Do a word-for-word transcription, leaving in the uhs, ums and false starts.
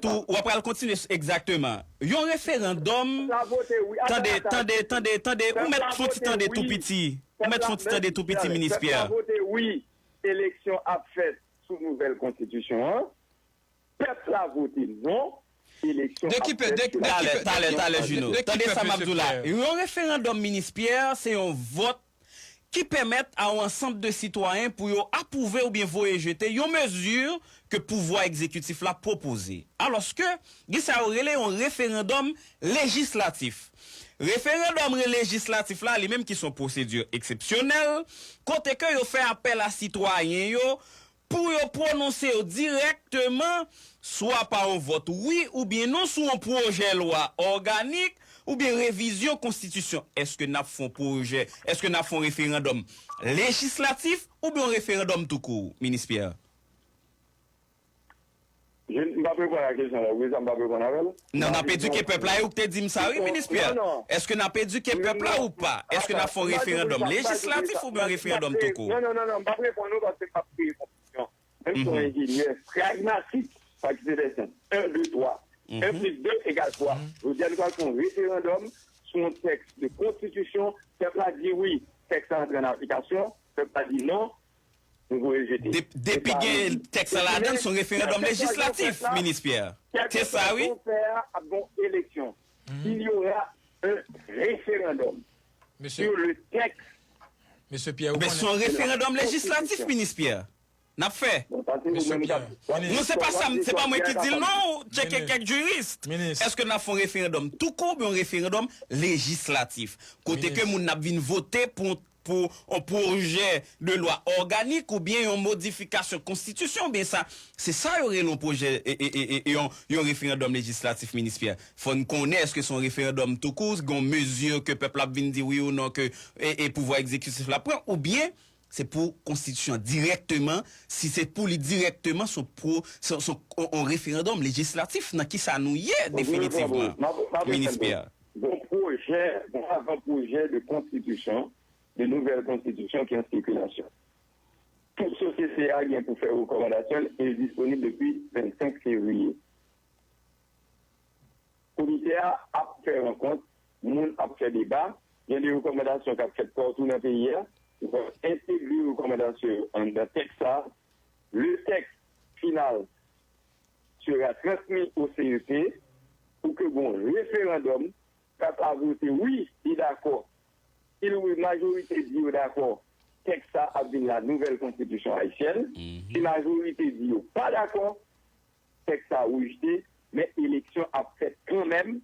tou, w ap pral kontinye s- egzakteman. Yon referandòm, Pèp la vote wi. Atann, tande, atann. Tande, tande, tande, ou Pèp mèt la fon ti vote tande wi. tou piti. Ou Pèp mèt la- fon ti tande tou piti, Pèp Minis la Pierre. vote wi. Eleksyon ap fèt sou nouvèl konstitisyon an. Pèp la vote non. Eleksyon De ap ki pè- fèt de- sou de ki Talè, pè- talè, de- talè, de- Juno. de ki Tande pèp, sa m ap di w la. Mesye Pierre? Yon referandòm, Minis Pierre, se yon vòt ki pèmèt a yon ansanm de sitwayen pou yo apwouve oubyen voye jete yon mezi ke pouvwa egzekitif la pwopoze. Alòske, gen sa yo rele yon referandòm lejislatif. Referandòm lejislatif la, li menm ki se yon pwosedi eksepsyonèl, kote ke yo fè apèl a sitwayen yo pou yo pwononse yo dirèkteman, swa pa yon vòt wi oubyen non sou yon pwojè lwa òganik oubyen revizyon konstitisyon. Èske n ap fè yon pwojè, èske n ap fè yon referandòm lejislatif oubyen yon referandòm toukou, Minis Pierre? Je m p ap reponn a kesyon la, wi, sa m p ap reponn avè l. Non, n ap edike pèp la, e ou k te di m sa, wi, Minis Pierre. Non, non. Èske n ap edike pèp la ou pa? Èske n ap fè yon referandòm lejislatif oubyen yon referandòm toukou? Non, non, non, non, m p ap reponn ou paske m p ap kreye konfizyon. Menm si yon enjenyè pragmatik, pa ki se desen. Un, deux, trois. Un plus deux égale trois. Jodi a, nou pral fè yon referandòm sou yon tèks de konstitisyon. Pèp la di wi, tèks la antre an aplikasyon. Pèp la di non, nou voye l jete. Dep- Depi gen tèks la ladan l, se yon referandòm lejislatif, Minis Pierre. Se sa, wi. Ap gon eleksyon. Il y aura un référendum Mesye, sur le texte. Mesye Pierre, ou Ben, se yon konnen. referandòm lejislatif, Minis Pierre. N ap fè. Bon, sa se ou Mesye menm Pierre, k ap- Minis. Non, se pa sa, m- se pa mwen ki di l, non. Tcheke Minis. Kèk jiris. Minis. Èske n ap fè yon referandòm toukou oubyen yon referandòm lejislatif? Kote Minis. Ke moun ap vin vote pou, pou yon pwojè de lwa òganik oubyen yon modifikasyon konstitisyon, oubyen sa, se sa yo rele yon pwojè, e, e, e, e, e yon, yon referandòm lejislatif, Minis Pierre. Fò n konnen èske se yon referandòm toukou, gon mezi ke pèp la ap vin di wi ou non ke e, e pouvwa egzekitif la pran, oubyen se pou konstitisyon an dirèkteman, si se pou li dirèkteman, se yon pwo- se se yon referandòm lejislatif, nan ki sa nou ye definitivman, Minis Pierre? Bon pwojè, bon avan pwojè de konstitisyon, de nouvèl konstitisyon ki an sikilasyon. Tout sosyete a gen pou fè rekòmandasyon l e l disponib depi vennsenk fevriye. Komite a ap fè rankont, moun ap fè deba, gen de rekòmandasyon k ap fèt patou nan peyi a, nou pral entegre rekòmandasyon yo anndan tèks sa a. Le texte final sera transmis au C E P pou ke gon referandòm, pèp la vote wi, li dakò. Si l wi, majorite di yo dakò, tèks sa ap vin la nouvèl konstitisyon ayisyèn. Si majorite di yo pa dakò, tèks sa rejte, men eleksyon ap fèt kanmenm